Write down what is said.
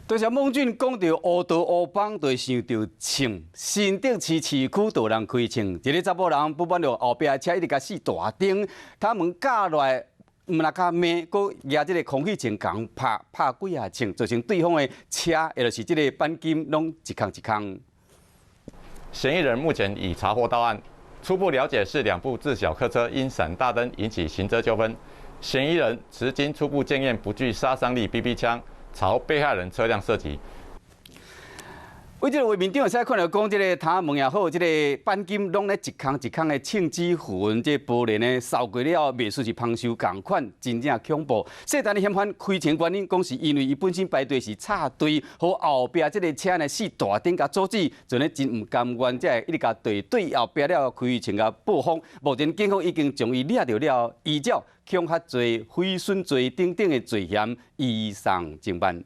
多謝孟俊講著烏道烏幫，就會想著銃。新竹市市區就有人開槍，一个查某人不滿著後壁車一直共四大燈，他們駕落來，毋若共罵，閣舉這个空氣槍共拍拍幾仔槍，造成對方的車，也就是這个鈑金攏一空一空。嫌疑人目前已查獲到案，初步了解是兩部自小客車因閃大燈引起行車糾紛，嫌疑人持經初步檢驗不具殺傷力 BB 槍，朝被害人車輛射擊。為這个畫面頂會使看著講，這个窗門也好，這个鈑金攏咧一空一空的銃子痕，這个玻璃呢掃過了後，袂輸是芳受仝款，真正恐怖。細單的嫌犯開槍原因講是因為伊本身排隊是插隊，予後壁這个車呢四大燈共阻止，就呢真毋甘願，才會一直共對對後壁了開槍共報復。目前警方已經將伊掠著了，依照恐嚇罪、毀損罪等等的罪嫌移送偵辦。